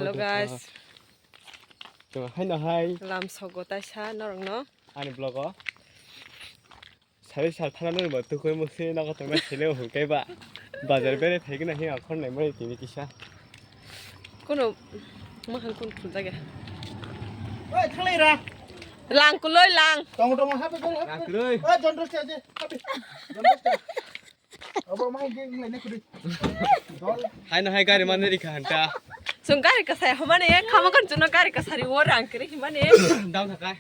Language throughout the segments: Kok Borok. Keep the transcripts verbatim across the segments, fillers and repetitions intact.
Hello guys. Chwng haino hai. Lam sogo taisa norokno. Ani vlog o. Sari sal thana norok bo tukui musi nogo tongna sele hum kai ba. Bazar bere phai gana hi akhor nai mai tini kisa. Kono mahan kun khul jage. Oi, thalai ra. Lang kuloi lang. Tong tong hape gari hape. Lang kuloi. Oi, jondos aje. Hape. Jondos. Abo mai ge ngai ne kudi. Dol. Haino hai gari mane rikha hanta. Sung gari kasai hamane khama kan juno gari kasari wo rang kiri himane. Dam thakai.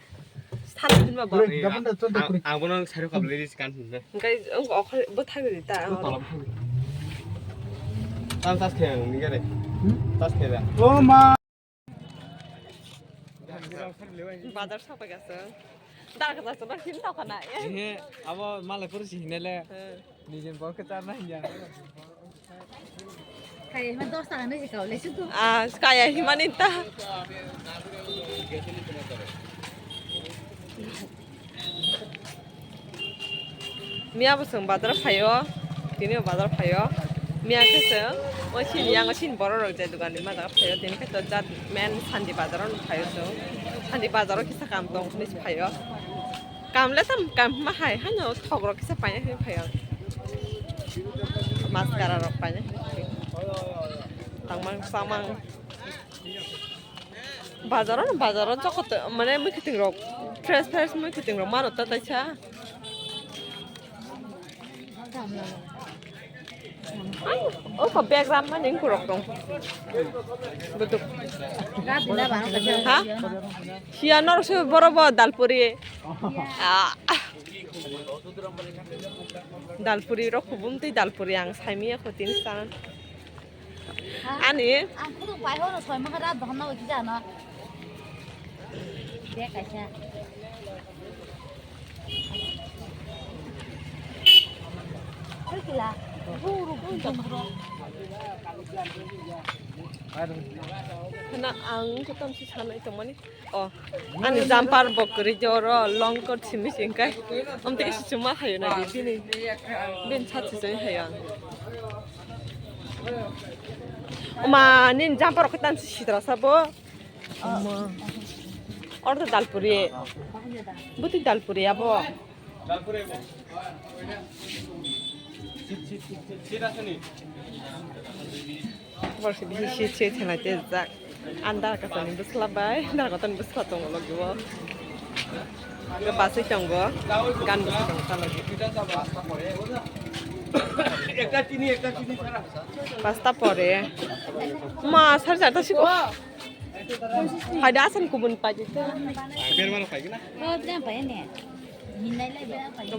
Sal hinba ba. Kuri, gabon da chon da kuri. Ang bono sari kabli ris kan hinne. Engkai ang okhol bo thang di ta. Tolom thang. Tam tas khe ang ni gare. Hmm? Tas khe da. O ma. Bazar sapa gasa. Dar kasa sapa hin ta kana. He, abo malai pur si hinele. Nijen bor khe charna hinya. Kaya hima dos taka nai kau le sudu. Ah, kaya hima ni ta. Miya bo chwng bazar phaio, tini bo bazar phaio. Miya khe chwng o chini yango chini borok rok je dogan ni ma jaga phaio, tini khe to jat main Sandi bazar o phaio chwng. Sandi bazar o kisa kam tong hinwi phaio. Kam le tam kam ma hai, haino thok rok kisa paina hinwi phai ang. Maskara rok paina hinwi phai. Tangmang samang. Bazar o, bazar o jokot mane mui kiting rok, fresh fresh mui kiting rok mano ta taisa. O ko bag ram mani kurok tong. Betuk. Ha? Sia nor se boro bo dalpuri. Ah. Dalpuri rok kubum tei dalpuri ang saimiya ko tin san. Ani. Ang khuduk pai horo soi maka rat baham na uji jana. Bag kaisa. Hwna ang khe tamsi sanai tongmani. O, ani jumper bo kwrwi je oro long coat simi singkai. Amtwi khe sichuma hayo na di bini. Bini sat sichung hayo ang. Oma, nini jumper rok khe tamsi sitra sabo. Oma. Ordo dalpuri. Buti dalpuri abo. Borsi bisi si se thenai te jak. Andar kasa ni bwsla bai, dar kata ni bwsla tongo logi o. Ke basai tongo, gan bwsla tongo ta logi. Pasta pore. Ma, sar jata siko. Hai da asan kubun paji te. Berma rok paigina.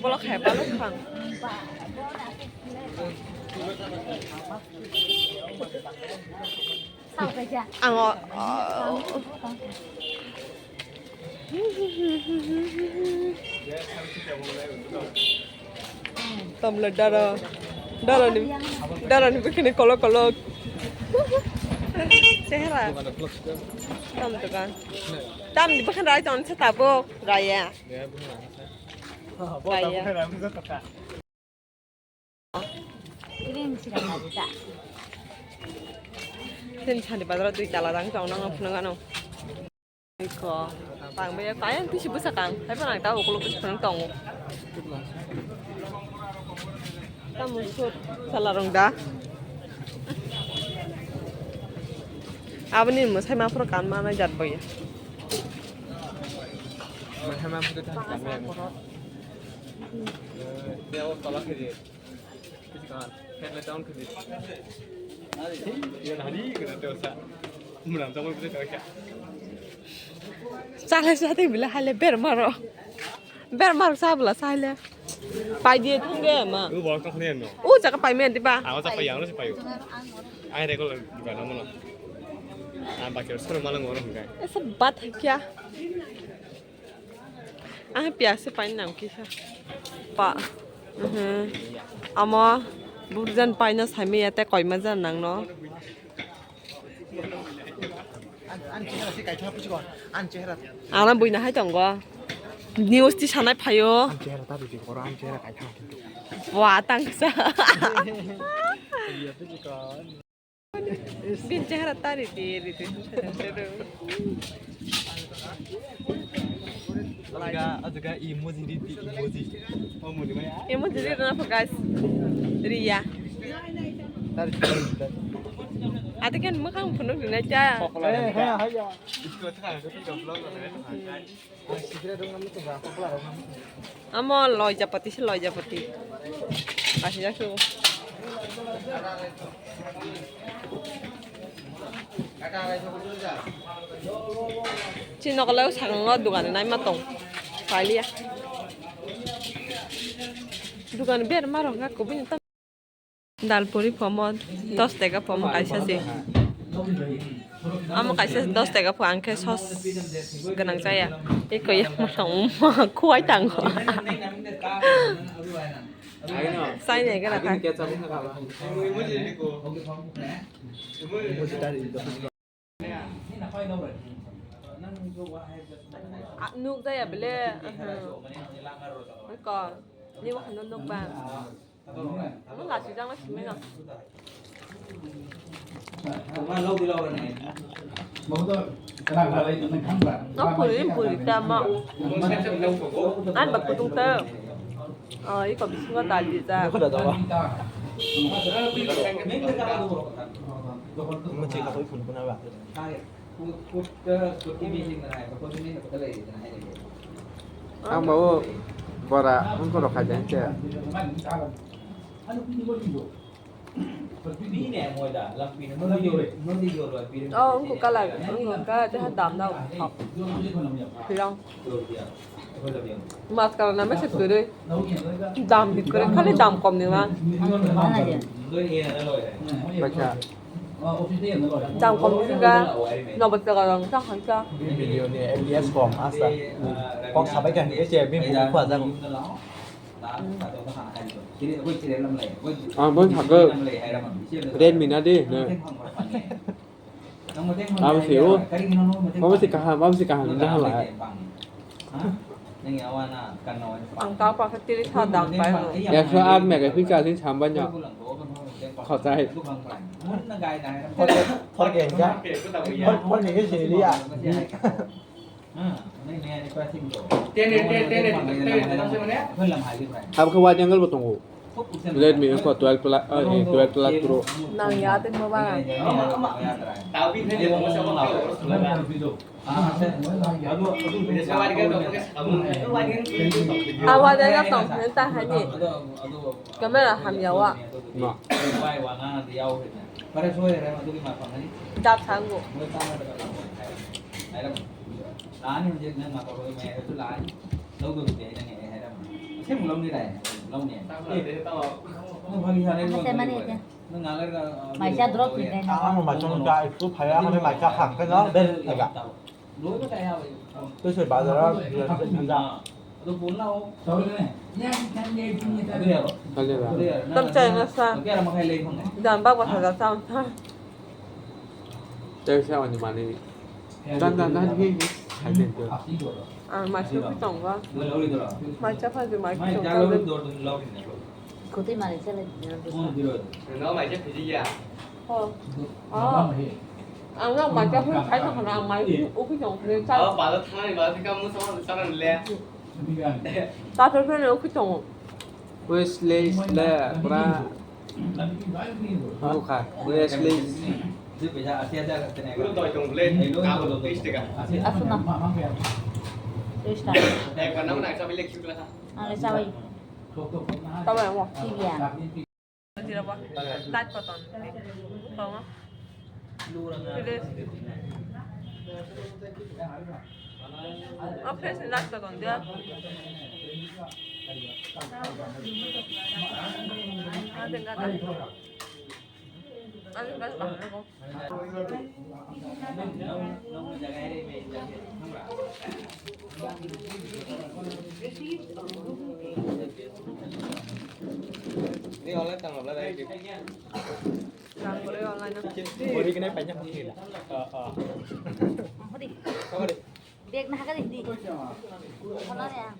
Bolo khai palo khang. Ang o. Tamle dara, dara ni, dara ni bikini kolok kolok. Chehra. Tam dukan. Tam ni bikini rai ton se tabuk raya. Raya. Green sira na dita. Sen sani bazar dui tala dang tong nang phunang ano. Iko, tang be, tayang tisi bwsa kang. Hai phano ang ta ukuluk tisi phano tongo. Tamo sut sala rong da. Aboni mwsai ma phuru kan ma nai jat boya. Mwsai ma phuru kan ma nai. Ya, o tola khe je. Chalai sa tei bila hai le ber maro. Ber maro sa bwla sa hai le. Pai di thung ge ma. U bol tong khne no. U jaga pai me di ba. Ang sa pai yang ro si pai u. Ai regular di ba no mo. Ang ba ke soro malang mo no hingkai. Esa bat hai kya? Ang piyas se paina nang kisa. Pa. Mhm. Amo burjan paina sami yate koima jan nang no. Ani chehra se kaitha pusi ko. Ani chehra. Ana buina hai tongo. News ti sanai phayo. Ani chehra ta biji koro ani chehra kaitha. Wa tangsa. Iya pusi ko. Bin chehara tari di, di, di. Ajaga, ajaga emoji di, di, emoji. Emoji di na po, guys. Riya. Tari, tari, tari. Ate kan mukhang phunuk di na cha. Eh, ha, ha, ya. Amo loijapati se loijapati. Kasijak su. Chini nokolai o sakang o dogan nai ma tong. Pailiya. Dogan ber ma rok ha kubui. Dal puri pomo dos tega pomo kaisa se. Amo kaisa dos tega po ang khe sos gwnang chaya. Eko yang mano wngma khuai tango. Sai nai gana khai. Ah, nuk jaya bele. Ko ni bo hano nuk ba. Ano lasi jang lasi mena. No puri puri ta ma. An ba kutung ta. Oh, iko bisingo dal di ta. Ang bawo bora wngkha rok khaide hinkhe. Oh, wngkha kalar, wngkha kha, tei ha dam dao. Pilong. Maskara na mese kwrwi. Dam di kwrwi, khali dam kom ni ma. Bacha. Dam kom ni ga, nobo jaga rang sa khan sa. Bini video ni M B S kom asta. Kok sabai kha hingke che bini buku khua jago. Ang bo sago. Redmi na di, ne. Abo se o. Abo se kaham, abo se kaham, dah lai. Ang tao pa khe tiri tha dam pai o. Ekso aat megapixel ni sambai no. Khochai. Phone, phone ke ja. Phone, phone ni ke se liya. Abo khe wide angle bo tongo. Redmi Oppo twelve Plus, eh, twelve Plus Pro. Nang ya tei mobile. A wide angle tong, neta hani. Camera hamya wa. No. Dap thango. Maisa drop ni dai. Ang maisa no ja itu phaya mane maisa khang khe no bel ega. Twi se bazar o. Tam chai na sa. Dan bak bak sa sa. Tei sa ani mani. Dan dan dan hi hi. Hai den tu. Ah, mai su pi tong ba. Mai cha pha ju mai pi tong ba. Kotwi mani chalai. No mai cha phi ya. Oh. Oh. Ang no mai cha pha khai tong na mai u pi tong ne cha. Oh, ba da thang ni ba ka mu sa sa le. Ta to ne u pi tong. Wes le le bra. Bukha, wes le. Asuna. Tris taka. Ang le chabai. Chabai mo. Sibia. Light button. Please. Oh, please, light button dia. Ah, dengar dah. Ni online tang abla dai di. Tang bore online. Bori kena banyak mungkin. Ah, ah. Bori. Bag na haga di. Hola ya.